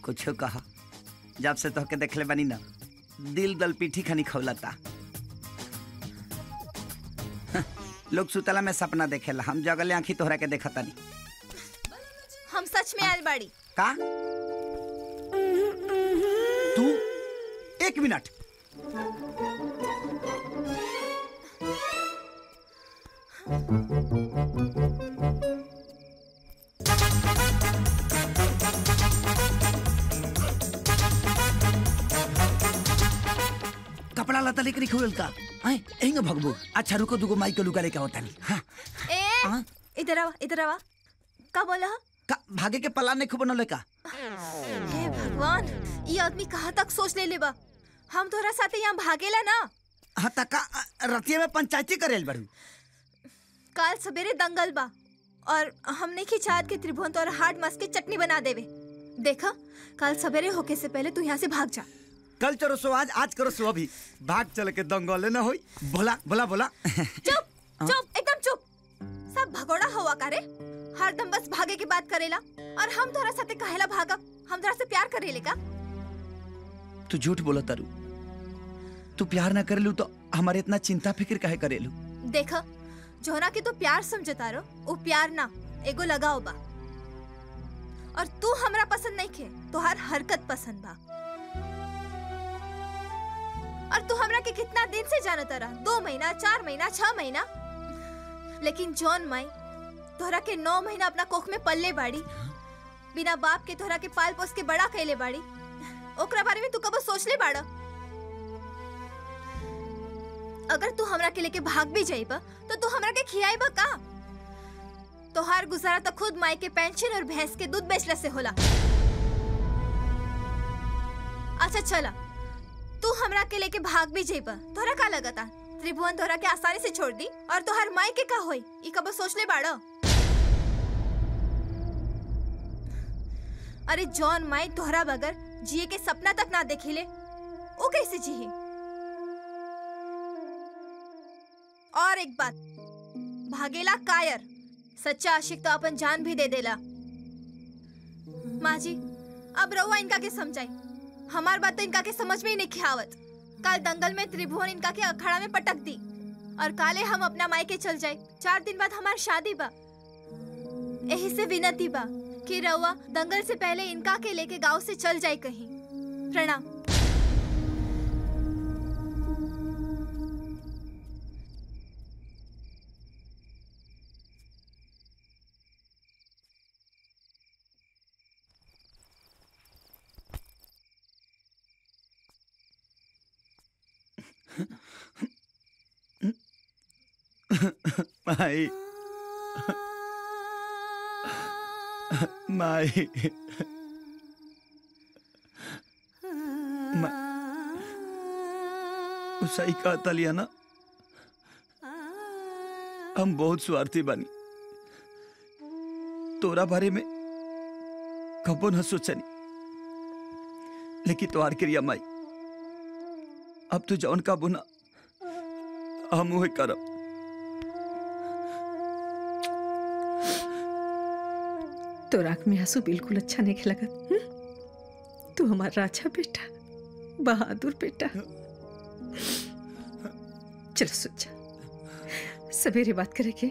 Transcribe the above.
कुछ कहा, जब से तोहके देखले बनी ना दिल दल पीठी खनी खौलता। लोग सुतला में सपना देखेला, हम जगले आंखी तोहरा के देखता नहीं। हम सच में आयल बाड़ी। का तू? एक मिनट, कपड़ा लता लेकर खुलल का एंगे भगबू। अच्छा रुको, दुगो माइक लुका लेके होता नहीं। हाँ। ए इधर आवा, इधर आवा। का बोला? का भागे के पलान नहीं खूब बनले का? हे भगवान, ये आदमी कहाँ तक सोच ले लेबा। हम तोहरा साथे यहाँ भागेला ना। हाँ त का रतिया में पंचायती करेल बड़ू। काल सवेरे दंगल बा और हमने की चाहत के त्रिभुवन तोहरा हार्ड मांस के चटनी बना देवे। देखा, काल सवेरे होके से पहले तू यहाँ से भाग जा। कल चलो सो आज, आज करो सो अभी। भाग चल के दंगल न होई। बोला बोला बोला। चुप चुप, एकदम चुप। सब भगोड़ा हुआ करे, हरदम बस भागे की बात करेला। और हम तोरा साथे काहेला भागब? हम तोरा से प्यार करेले का? तू झूठ बोला तारू, तू प्यार ना करेलू तो हमारे इतना चिंता फिक्र काहे करेलू? देखा, जोना के तो प्यार समझता रो, वो प्यार ना एगो लगाओ बा। और तू हमरा पसंद नहीं खे, तोहार हरकत पसंद बा। और तू हमरा के कितना दिन से जानता रहा, 2 महीना, 4 महीना, 6 महीना। लेकिन जॉन माई तोहरा के 9 महीना अपना कोख में पल्ले बाड़ी, बिना बाप के तोहरा के पाल पोस के बड़ा कैले बाड़ी, ओकरा बारे में तू कबो सोच ले बाड़ा? अगर तू हमरा के लेके भाग भी जाइबा तो तू हमरा के खियाइबा का? तोहार गुजारा तो खुद माई के पेंशन और भैंस के दूध बेचला से होला। अच्छा चला, तू हमरा के लेके भाग भी जाइबा, तोहरा का लगता त्रिभुवन तोहरा के आसानी से छोड़ दी? और तोहर माई के का होई, ई कबो सोच ले बाड़ा? अरे जॉन माई तोहरा बगर जिए के सपना तक ना देखिले, वो कैसे जिए? और एक बात, भागेला कायर, सच्चा आशिक तो अपन जान भी दे देला। माँ जी, अब रहुआ इनका के समझाई, हमार बात तो इनका के समझ में ही नहीं आवत। कल दंगल में त्रिभुवन इनका के अखाड़ा में पटक दी और काले हम अपना मायके चल जाए। 4 दिन बाद हमार शादी बा। यही से विनती बा कि रहुआ दंगल से पहले इनका के लेके गांव से चल जाए कहीं। प्रणाम। माई, माई, सही कहता लिया ना, हम बहुत स्वार्थी बानी, तोरा बारे में कबो न सोचनी, लेकिन तोहार क्रिया माई, अब तो जौन का बुना हम वही करब। तोरा आँख में आंसू बिल्कुल अच्छा नहीं लगत। तू हमारा राजा बेटा, बहादुर बेटा। चलो सो जा, सवेरे बात करेंगे।